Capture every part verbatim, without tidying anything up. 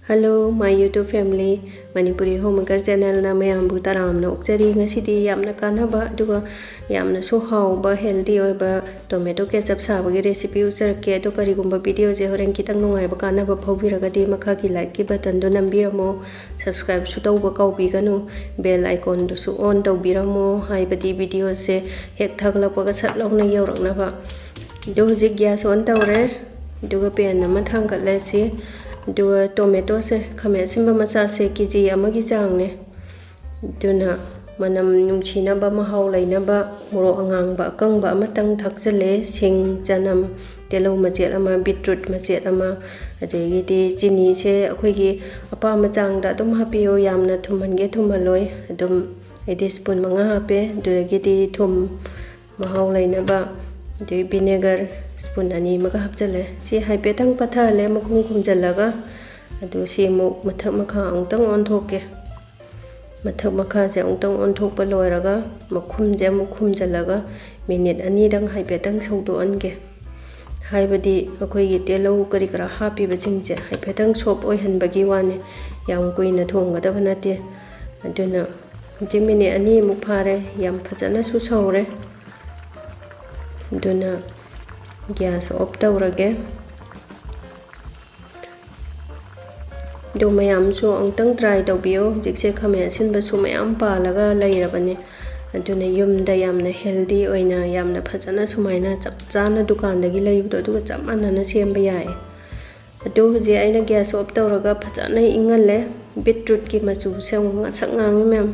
Hello, my YouTube family, Manipuri Homemaker channelꯅ ꯃꯌꯥꯝꯕꯨ ꯇꯔꯥꯝꯅ ꯑꯣꯛꯆꯔꯤ꯫ ꯉꯁꯤꯗꯤ ꯌꯥꯝꯅ ꯀꯥꯟꯅꯕ ꯑꯗꯨꯒ ꯌꯥꯝꯅꯁꯨ ꯍꯥꯎꯕ, healthy ꯑꯣꯏꯕ tomato ketchup ꯁꯥꯕꯒꯤ recipe ꯎꯠꯆꯔꯛꯀꯦ꯫ ꯑꯗꯣ ꯀꯔꯤꯒꯨꯝꯕ videoꯁꯦ ꯍꯣꯔꯦꯟ ꯈꯤꯇꯪ ꯅꯨꯡꯉꯥꯏꯕ, ꯀꯥꯟꯅꯕ ꯐꯥꯎꯕꯤꯔꯒꯗꯤ ꯃꯈꯥꯒꯤ likeꯀꯤ buttonꯗꯨ ꯅꯝꯕꯤꯔꯝꯃꯣ, subscribeꯁꯨ ꯇꯧꯕ ꯀꯥꯎꯕꯤꯒꯅꯨ, bell iconꯗꯨꯁꯨ on ꯇꯧꯕꯤꯔꯝꯃꯣ, ꯍꯥꯏꯕꯗꯤ videoꯁꯦ ꯍꯦꯛ ꯊꯥꯒꯠꯂꯛꯄꯒ ꯁꯠ ꯂꯥꯎꯅ ꯌꯧꯔꯛꯅꯕ꯫ ꯑꯗꯣ ꯍꯧꯖꯤꯛ gas on ꯇꯧꯔꯦ꯫ ꯑꯗꯨꯒ pan ꯑꯃ ꯊꯥꯡꯒꯠꯂꯁꯤ꯫ ꯑꯗꯨꯒ tomatoꯁꯦ, ꯈꯥꯃꯦꯟ ꯑꯁꯤꯟꯕ ꯃꯆꯥꯁꯦ, KG ꯑꯃꯒꯤ ꯆꯥꯡꯅꯦ꯫ ꯑꯗꯨꯅ ꯃꯅꯝ ꯅꯨꯡꯁꯤꯅꯕ, ꯃꯍꯥꯎ ꯂꯩꯅꯕ ꯃꯣꯔꯣꯛ ꯑꯉꯥꯡꯕ ꯑꯀꯪꯕ ꯑꯃꯇꯪ ꯊꯥꯛꯆꯜꯂꯦ꯫ ꯁꯤꯡ, ꯆꯅꯝ, ꯇꯤꯜꯍꯧ ꯃꯆꯦꯠ ꯑꯃ, beetroot ꯃꯆꯦꯠ ꯑꯃ, ꯑꯗꯒꯤꯗꯤ ꯆꯤꯅꯤꯁꯦ ꯑꯩꯈꯣꯏꯒꯤ ꯑꯄꯥꯝꯕ ꯆꯥꯡꯗ ꯑꯗꯨꯝ ꯍꯥꯞꯄꯤꯌꯨ꯫ ꯌꯥꯝꯅ ꯊꯨꯝꯍꯟꯒꯦ ꯊꯨꯝꯍꯜꯂꯣꯏ, ꯑꯗꯨꯝ ꯑꯩꯗꯤ spoon ꯃꯉꯥ ꯍꯥꯞꯄꯦ꯫ ꯑꯗꯨꯗꯒꯤꯗꯤ ꯊꯨꯝ, ꯃꯍꯥꯎ ꯂꯩꯅꯕ, ꯑꯗꯩ vinegar spoon ꯑꯅꯤ ꯑꯃꯒ ꯍꯥꯞꯆꯤꯜꯂꯦ꯫ ꯁꯤ ꯍꯥꯏꯐꯦꯠꯇꯪ ꯄꯠꯊꯍꯜꯂꯦ ꯃꯈꯨꯝ ꯈꯨꯝꯖꯤꯜꯂꯒ꯫ ꯑꯗꯨ ꯁꯤ ꯑꯃꯨꯛ ꯃꯊꯛ ꯃꯈꯥ ꯑꯃꯨꯛꯇꯪ ꯑꯣꯟꯊꯣꯛꯀꯦ꯫ ꯃꯊꯛ ꯃꯈꯥꯁꯦ ꯑꯃꯨꯛꯇꯪ ꯑꯣꯟꯊꯣꯛꯄ ꯂꯣꯏꯔꯒ ꯃꯈꯨꯝꯁꯦ ꯑꯃꯨꯛ ꯈꯨꯝꯖꯤꯜꯂꯒ minute ꯑꯅꯤꯗꯪ ꯍꯥꯏꯐꯦꯠꯇꯪ ꯁꯧꯗꯣꯛꯍꯟꯒꯦ꯫ ꯍꯥꯏꯕꯗꯤ ꯑꯩꯈꯣꯏꯒꯤ ꯇꯤꯜꯍꯧ ꯀꯔꯤ ꯀꯔꯥ ꯍꯥꯞꯄꯤꯕꯁꯤꯡꯁꯦ ꯍꯥꯏꯐꯦꯠꯇꯪ soft ꯑꯣꯏꯍꯟꯕꯒꯤ ꯋꯥꯅꯤ, ꯌꯥꯝ ꯀꯨꯏꯅ ꯊꯣꯡꯒꯗꯕ ꯅꯠꯇꯦ꯫ ꯑꯗꯨꯅ ꯍꯧꯖꯤꯛ minute ꯑꯅꯤꯃꯨꯛ ꯐꯥꯔꯦ, ꯌꯥꯝ ꯐꯖꯅꯁꯨ ꯁꯧꯔꯦ꯫ ꯑꯗꯨꯅ gas off ꯇꯧꯔꯒꯦ꯫ ꯑꯗꯨ ꯃꯌꯥꯝꯁꯨ ꯑꯃꯨꯛꯇꯪ try ꯇꯧꯕꯤꯌꯨ꯫ ꯍꯧꯖꯤꯛꯁꯦ ꯈꯥꯃꯦꯟ ꯑꯁꯤꯟꯕꯁꯨ ꯃꯌꯥꯝ ꯄꯥꯜꯂꯒ ꯂꯩꯔꯕꯅꯤ꯫ ꯑꯗꯨꯅ ꯌꯨꯝꯗ ꯌꯥꯝꯅ healthy ꯑꯣꯏꯅ, ꯌꯥꯝꯅ ꯐꯖꯅ ꯁꯨꯃꯥꯏꯅ ꯆꯞ ꯆꯥꯅ ꯗꯨꯀꯥꯟꯗꯒꯤ ꯂꯩꯕꯗꯣ, ꯑꯗꯨꯒ ꯆꯞ ꯃꯥꯟꯅꯅ ꯁꯦꯝꯕ ꯌꯥꯏ꯫ ꯑꯗꯨ ꯍꯧꯖꯤꯛ ꯑꯩꯅ gas off ꯇꯧꯔꯒ ꯐꯖꯅ ꯏꯪꯍꯜꯂꯦ꯫ Beetrootꯀꯤ ꯃꯆꯨꯁꯦ ꯑꯃꯨꯛ ꯉꯥꯡꯁꯛ ꯉꯥꯡꯉꯤ ꯃꯌꯥꯝ꯫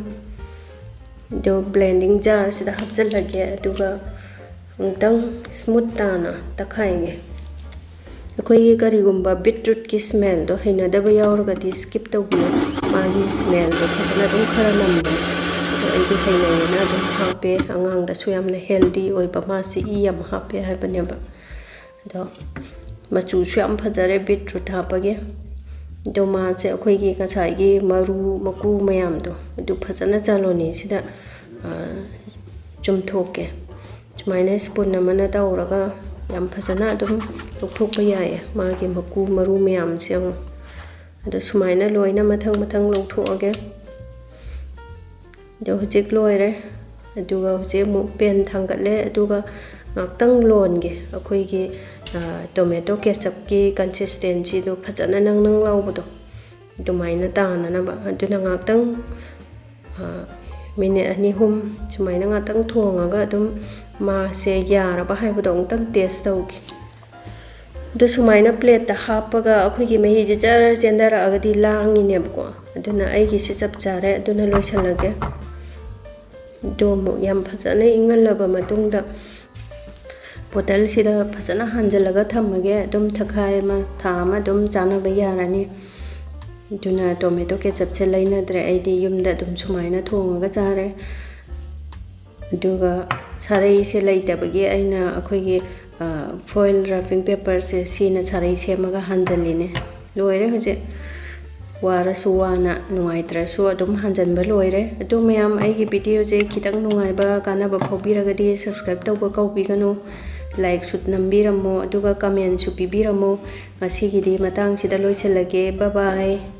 ꯑꯗꯣ blending jarꯁꯤꯗ ꯍꯥꯞꯆꯤꯜꯂꯒꯦ, ꯑꯗꯨꯒ ꯑꯃꯨꯛꯇꯪ smooth ꯇꯥꯅ ꯇꯛꯈꯥꯏꯒꯦ꯫ ꯑꯩꯈꯣꯏꯒꯤ ꯀꯔꯤꯒꯨꯝꯕ beetrootꯀꯤ smellꯗꯣ ꯍꯩꯅꯗꯕ ꯌꯥꯎꯔꯒꯗꯤ skip ꯇꯧꯕꯤꯌꯨ꯫ ꯃꯥꯒꯤ smellꯗꯣ ꯐꯖꯅ ꯑꯗꯨꯝ ꯈꯔ ꯅꯝꯕꯅꯦ꯫ ꯑꯗꯣ ꯑꯩꯗꯤ ꯍꯩꯅꯩꯌꯦꯅ ꯑꯗꯨꯝ ꯍꯥꯞꯄꯦ꯫ ꯑꯉꯥꯡꯗꯁꯨ ꯌꯥꯝꯅ healthy ꯑꯣꯏꯕ, ꯃꯥꯁꯤ ꯏ ꯌꯥꯝ ꯍꯥꯞꯄꯦ ꯍꯥꯏꯕꯅꯦꯕ꯫ ꯑꯗꯣ ꯃꯆꯨꯁꯨ ꯌꯥꯝ ꯐꯖꯔꯦ beetroot ꯍꯥꯞꯄꯒꯤ꯫ ꯑꯗꯣ ꯃꯥꯁꯦ ꯑꯩꯈꯣꯏꯒꯤ ꯉꯁꯥꯏꯒꯤ ꯃꯔꯨ ꯃꯀꯨ ꯃꯌꯥꯝꯗꯣ ꯑꯗꯨ ꯐꯖꯅ ꯆꯥꯂꯣꯅꯤꯁꯤꯗ, ꯑ, ꯆꯨꯝꯊꯣꯛꯀꯦ꯫ ꯁꯨꯃꯥꯏꯅ spoon ꯑꯃꯅ ꯇꯧꯔꯒ ꯌꯥꯝ ꯐꯖꯅ ꯑꯗꯨꯝ ꯂꯧꯊꯣꯛꯄ ꯌꯥꯏꯌꯦ, ꯃꯥꯒꯤ ꯃꯀꯨ ꯃꯔꯨ ꯃꯌꯥꯝꯁꯦ ꯑꯃꯨꯛ꯫ ꯑꯗꯣ ꯁꯨꯃꯥꯏꯅ ꯂꯣꯏꯅ ꯃꯊꯪ ꯃꯊꯪ ꯂꯧꯊꯣꯛꯑꯒꯦ꯫ ꯑꯗꯣ ꯍꯧꯖꯤꯛ ꯂꯣꯏꯔꯦ꯫ ꯑꯗꯨꯒ ꯍꯧꯖꯤꯛ ꯑꯃꯨꯛ ꯄꯦꯟ ꯊꯥꯡꯒꯠꯂꯦ꯫ ꯑꯗꯨꯒ ꯉꯥꯛꯇꯪ ꯂꯣꯟꯒꯦ꯫ ꯑꯩꯈꯣꯏꯒꯤ ꯇꯣꯃꯦꯇꯣ ꯀꯦꯆꯞꯀꯤ ꯀꯟꯁꯤꯁꯇꯦꯟꯁꯤꯗꯣ ꯐꯖꯅ ꯅꯪ ꯅꯪ ꯂꯥꯎꯕꯗꯣ ꯑꯗꯨꯃꯥꯏꯅ ꯇꯥꯅꯅꯕ꯫ ꯑꯗꯨꯅ ꯉꯥꯛꯇꯪ ꯃꯤꯅꯤꯠ ꯑꯅꯤ ꯑꯍꯨꯝ ꯁꯨꯃꯥꯏꯅ ꯉꯥꯛꯇꯪ ꯊꯣꯡꯉꯒ ꯑꯗꯨꯝ ꯃꯥꯁꯦ ꯌꯥꯔꯕ ꯍꯥꯏꯕꯗꯣ ꯑꯃꯨꯛꯇꯪ ꯇꯦꯁ ꯇꯧꯒꯦ꯫ ꯑꯗꯨ ꯁꯨꯃꯥꯏꯅ ꯄ꯭ꯂꯦꯠꯇ ꯍꯥꯞꯄꯒ ꯑꯩꯈꯣꯏꯒꯤ ꯃꯍꯤꯁꯦ ꯖꯔ ꯆꯦꯟꯊꯔꯛꯑꯒꯗꯤ ꯂꯥꯡꯉꯤꯅꯦꯕꯀꯣ꯫ ꯑꯗꯨꯅ ꯑꯩꯒꯤꯁꯤ ꯆꯞ ꯆꯥꯔꯦ꯫ ꯑꯗꯨꯅ ꯂꯣꯏꯁꯤꯜꯂꯒꯦ꯫ ꯑꯗꯨ ꯑꯃꯨꯛ ꯌꯥꯝ ꯐꯖꯅ ꯏꯪꯍꯜꯂꯕ ꯃꯇꯨꯡꯗ ꯕꯣꯇꯜꯁꯤꯗ ꯐꯖꯅ ꯍꯥꯟꯖꯜꯂꯒ ꯊꯝꯃꯒꯦ꯫ ꯑꯗꯨꯝ ꯊꯈꯥꯏ ꯑꯃ, ꯊꯥ ꯑꯃ ꯑꯗꯨꯝ ꯆꯥꯅꯕ ꯌꯥꯔꯅꯤ꯫ ꯑꯗꯨꯅ ꯇꯣꯃꯦꯇꯣ ꯀꯦꯆꯞꯁꯦ ꯂꯩꯅꯗ꯭ꯔꯦ꯫ ꯑꯩꯗꯤ ꯌꯨꯝꯗ ꯑꯗꯨꯝ ꯁꯨꯃꯥꯏꯅ ꯊꯣꯡꯉꯒ ꯆꯥꯔꯦ꯫ ꯑꯗꯨꯒ ꯁꯥꯔꯩꯁꯦ ꯂꯩꯇꯕꯒꯤ ꯑꯩꯅ ꯑꯩꯈꯣꯏꯒꯤ ꯐꯣꯏꯜ ꯔꯥꯄꯤꯡ ꯄꯦꯄꯔꯁꯦ ꯁꯤꯅ ꯁꯥꯔꯩ ꯁꯦꯝꯃꯒ ꯍꯥꯟꯖꯜꯂꯤꯅꯦ꯫ ꯂꯣꯏꯔꯦ ꯍꯧꯖꯤꯛ꯫ ꯋꯥꯔꯁꯨ ꯋꯥꯅ, ꯅꯨꯡꯉꯥꯏꯇ꯭ꯔꯁꯨ ꯑꯗꯨꯝ ꯍꯥꯟꯖꯟꯕ ꯂꯣꯏꯔꯦ꯫ ꯑꯗꯨ ꯃꯌꯥꯝ, ꯑꯩꯒꯤ ꯚꯤꯗꯤꯑꯣꯁꯦ ꯈꯤꯇꯪ ꯅꯨꯡꯉꯥꯏꯕ, ꯀꯥꯟꯅꯕ ꯐꯥꯎꯕꯤꯔꯒꯗꯤ subscribe ꯇꯧꯕ ꯀꯥꯎꯕꯤꯒꯅꯨ꯫ Like ꯁꯨ ꯅꯝꯕꯤꯔꯝꯃꯣ, ꯑꯗꯨꯒ comment ꯁꯨ ꯄꯤꯕꯤꯔꯝꯃꯣ꯫ ꯉꯁꯤꯒꯤꯗꯤ ꯃꯇꯥꯡꯁꯤꯗ ꯂꯣꯏꯁꯤꯜꯂꯒꯦ꯫ Bye bye꯫